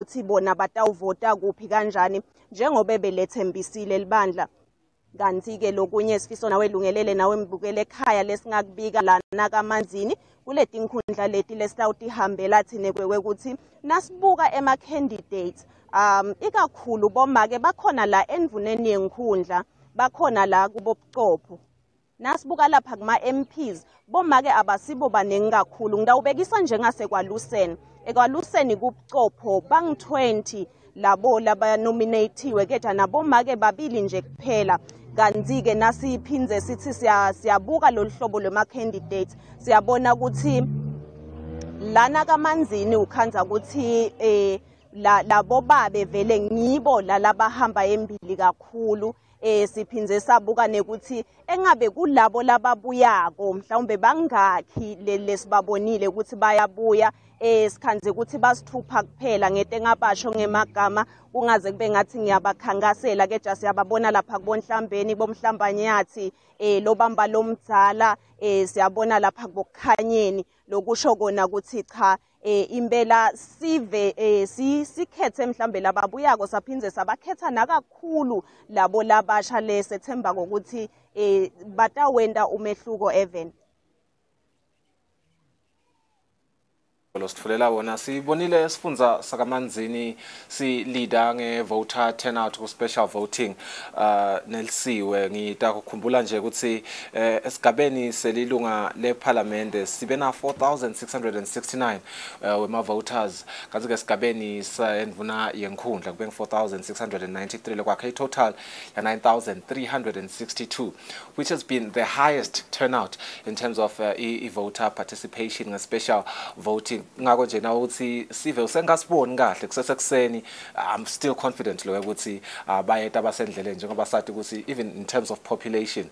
Ukuthi bona batawuvota kuphi kanjani njengoba belethembisile libandla. Kanti-ke lokunye, Sifiso, nawe lungelele nawe mbukele ekhaya, lesingakubika lana kaManzini kuletinkhundla leti lesitawutihambela thine kwekuthi nasibuka ema-candidates, ikakhulu bomake bakhona la endvuneni yenkhundla, bakhona la kubobucopho. Nasibuka lapha kuma-MPs, bomake abasibo baningi kakhulu. Ngitawubekisa njengasekwaluseni, ekwaluseni kubucopho bangu-20 labo labanominatiwe, kepha nabomake babili nje kuphela. Kanti-ke nasiphindze sithi siyabuka lolu hlobo lwema-candidates, siyabona ukuthi lana kaManzini ukhandza ukuthi la labo babe vele ngibo lalabahamba embili kakhulu. Siphindze sabuka nekuthi engabe kulabo lababuyako mhlawumbe bangakhi lesibabonile ukuthi bayabuya. Sikhandze ukuthi basithupha kuphela, ngete ngabasho ngemagama kungaze kube ngathi ngiyabakhankasela, kepha siyababona lapha kubonhlambeni, bomhlambanyathi, lobamba lomdzala, siyabona lapha kubokukhanyeni. Lokusho kona ukuthi cha, impela sive sikhethe mhlambe lababuyako, saphindze sabakhetha nakakhulu labo labasha lesethemba ngokuthi batawenta umehluko even. Lositfulela wona sibonile esifundza sakaManzini si leader nge-voter turnout ku-special voting. Nelisiwe, ngitakukhumbula nje ukuthi esigabeni selilunga lephalamende sibe na 4669 wema voters, kanti ke esigabeni sendvuna yenkhundla kube 4693, lokwakhe i-total ya 9362, which has been the highest turnout in terms of i-voter participation nge-special voting. Ngako nje nawe uthi sive usengasiboni kahle kusesekuseni, I'm still confident lo ukuthi bayeta basendleleni, njengoba sathi ukuthi even in terms of population,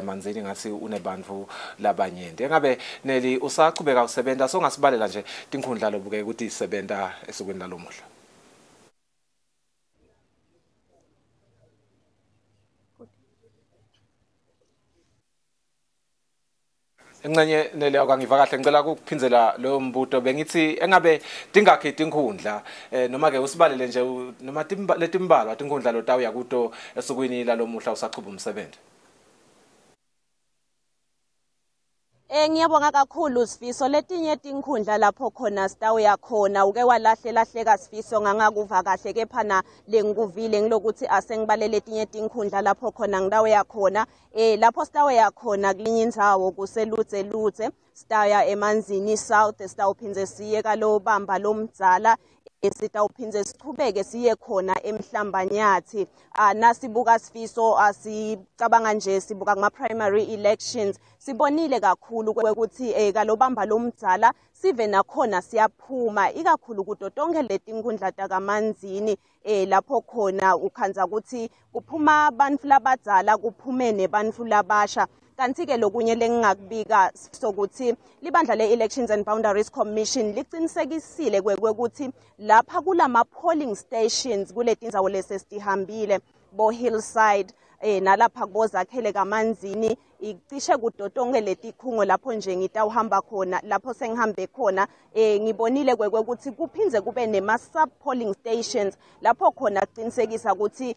Manzini ngathi unebantu labanyenti. Engabe Neli usachubeka usebenta, songasibalela nje tinkhundla lobuke ukuthi isebenta esukwini lalomuhla? Encenye Neli, akangiva kahle, ngicela ukuphindzela loyo mbuto. Bengithi engabe tingakhi tinkhundla, noma ke usibalele nje noma letimbalwa tinkhundla lotawuya kuto esukwini lalomuhla usachuba umsebenzi? Ngiyabonga kakhulu, Sifiso. Letinye tinkhundla lapho khona sitawuya khona, uke walahle lahleka, Sifiso, ngangakuva kahle, kepha na lengikuvile ngilokuthi asengibalele letinye tinkhundla lapho khona ngitawuya khona. Lapho sitawuya khona kulinye indzawo kuselutse lutse, sitaya eManzini South, sitawuphindze siye kalobamba lomdzala, sitawuphindze sichubeke siye khona emhlambanyathi. Nasibuka, Sifiso, asicabanga nje sibuka kuma primary elections, sibonile kakhulu ukuthi kalobamba lomdzala sive nakhona siyaphuma ikakhulu kuto tonke letinkhundla takaManzini, lapho khona ukhandza ukuthi kuphuma abantu labadzala, kuphume nebantfu labasha. Kanti-ke lokunye lengingakubika sokuthi libandla le-Elections and Boundaries Commission liqinisekisile kwekuthi lapha kulama polling stations kuletindzawo lesesitihambile, bo Hillside, nalapha kubozakhele kaManzini, icishe kuto tonke letikhungo lapho nje ngitawuhamba khona, lapho sengihambe khona, ngibonile kwekuthi kuphindze kube nema sub polling stations lapho khona kuqinisekisa ukuthi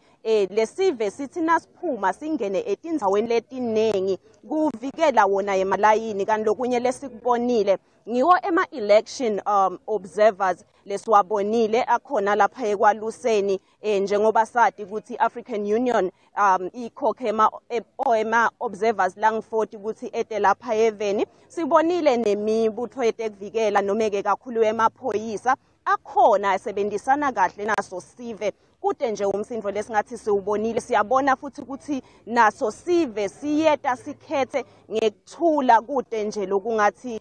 lesive sithi nasiphuma singene etindzaweni letinengi kuvikela wona emalayini. Kanti lokunye lesikubonile ngiwo ema-election observers lesiwabonile akhona lapha ekwaluseni, njengoba sati ukuthi African Union ikhokhe ema observers lang 40 ukuthi ete lapha eveni. Sibonile nemibutho yetekuvikela noma ke kakhulu emaphoyisa akhona asebenzisana kahle naso sive. Kude nje umsindo lesingathi siwubonile, siyabona futhi ukuthi naso sive siyeta sikhethe ngekuthula, kude nje lokungathi